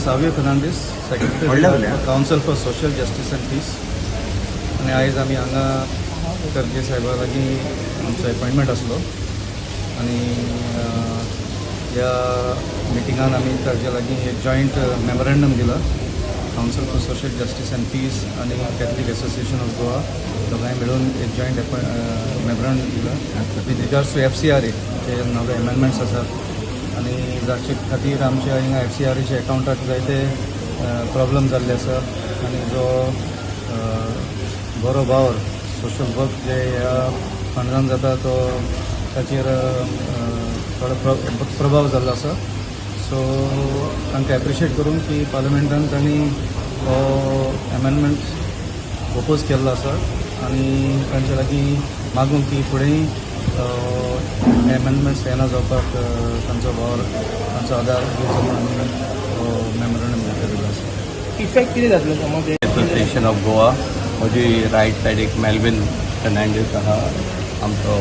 Savio Fernandes, Secretary, Council for Social Justice and Peace. आनी आयज आमी हांगा खर्गे साहेबा लागीं आमचो एपॉयंटमेंट आसलो आनी ह्या मिटिंगान आमी ताजे लागीं एक जॉयंट मेमोरेंडम दिला, Council for Social Justice and Peace आनी कॅथलीक एसोसिएशन ऑफ गोवा दोगांय मेळून एक जॉयंट मेमोरेंडम दिला with regards to FCRA जे नवे अमेंडमेंट्स आसात आनी जाचे खातीर आमच्या हिंगा एफसीआरएच्या एकावंटाक जायते प्रॉब्लम जाल्ले आसा आनी जो बरो वावर, सोशल वर्क जे ह्या फंडान जाता, तो ताचेर थोडो प्रभाव जाल्लो आसा. सो तांकां एप्रिशिएट करून की पार्लमेंटान तांणी हो अमेंडमेंट ओपोज केल्लो आसा आनी तांचे लागीं मागूंक की फुडेंय अमेंडमेंट्स येना जावपाक तांचो वावर, तांचो आदार दिवचो म्हणून आमी हो मेमोरंडम दिल्लो आसा. इफेक्ट कितें जातलो समज? Association of Goa. म्हजी रायट सायडीक मेलवीन फेर्नांडीस आहा, आमचो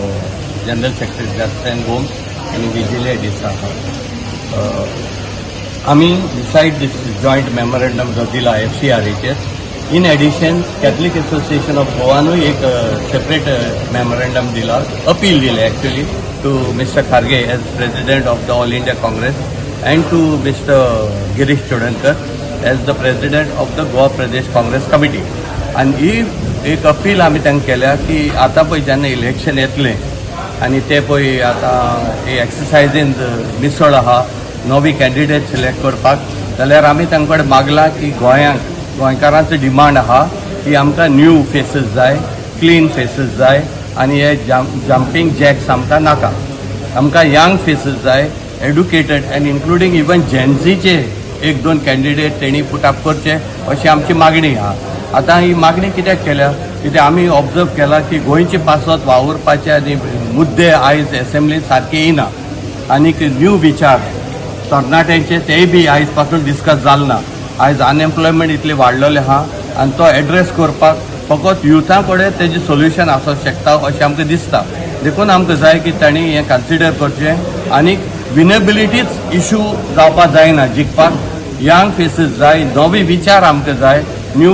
जनरल सेक्रेटरी जास्तीन गोम्स आनी विजिलिया डिसा आहा. आमी बिसायड दीस जॉयंट मेमोरंडम जो दिला एफसीआरएचेर, in addition Catholic association of गोवानूय एक सेपरेट मेमोरंडम दिला, अपील दिलें actually to Mr. Kharge as president of the All India Congress and to Mr. Girish Chodankar as the president of the Goa Pradesh Congress Committee. आनी ही एक appeal आमी तांकां केल्या की आतां पळय जेन्ना इलेक्शन येतलें आनी ते पळय आतां हे एक्सरसायजीन मिसळ आहा नवी कॅन्डिडेट सिलेक्ट करपाक, जाल्यार आमी तांचे कडेन मागलां की गोंयांक, गोंयकारांचो डिमांड आहा की आमकां न्यू फेसीस जाय, क्लीन फेसीस जाय आनी हे जंपींग जॅक्स आमकां नाका. आमकां यंग फेसीस जाय, एड्युकेटेड अँड इन्क्लुडींग इवन जेनझीचे एक दोन कॅन्डिडेट तेणी पुट अप करचे अशी आमची मागणी आहा. आतां ही मागणी कित्याक केल्या? कित्याक आमी ऑब्जर्व केला की गोंयचे पासत वावुरपाचे आनी मुद्दे आयज एसेंब्लीत सारके येयना आनीक न्यू विचार तरणाट्यांचे तेय बी आयज पासून डिस्कस जाल ना. आयज अनएम्प्लॉयमेंट इतले वाडलेले आहा आनी तो एड्रेस करपाक फकत युथा कडेन तेजें सोल्युशन आसूंक शकता अशें आमकां दिसता. देखून आमकां जाय की तांणी हें कन्सिडर करचें आनी विनेबिलिटीच इशू जावपाक जायना जिखपाक. यंग फेसीस जाय, नवे विचार आमकां जाय, न्यू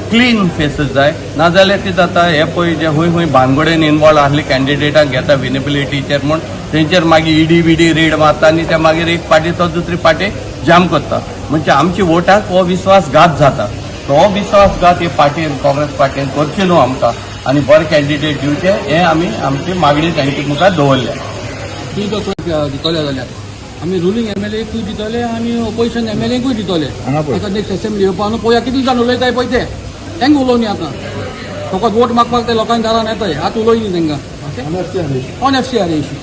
क्लीन फेसीस जाय. नाजाल्यार कितें जाता, हे पळय जे खंय खंय भानगडेन इनवॉल्व आहले कॅन्डिडेटाक घेता विनेबिलिटीचेर म्हूण, तेंचेर मागीर ईडी बिडी रेड मारता आनी ते मागीर एक पार्टी तो दुसरी पार्टी जाम करता. म्हणजे आमच्या वोटाक हो विश्वासघात जाता. तो विश्वासघात हे पार्टीन, काँग्रेस पार्टीन करचे न्हू आमकां आनी बरे कॅन्डिडेट दिवचे हे आमी आमची मागणी तांचे मुखार दवरल्या. दितले जाल्यार आमी रुलींग एमएलएकूय दितले आनी ओपोजिशन एमएलएकूय दितले. आतां नेक्स्ट असेंब्ली येवपा न्हू, पळोवया कितले जाण उलयताय पळय ते. तांकां उलोवनी आतां फकत वोट मागपाक ते लोकांक दारान येताय, आतां उलोयनी तांकां on FCRA issue.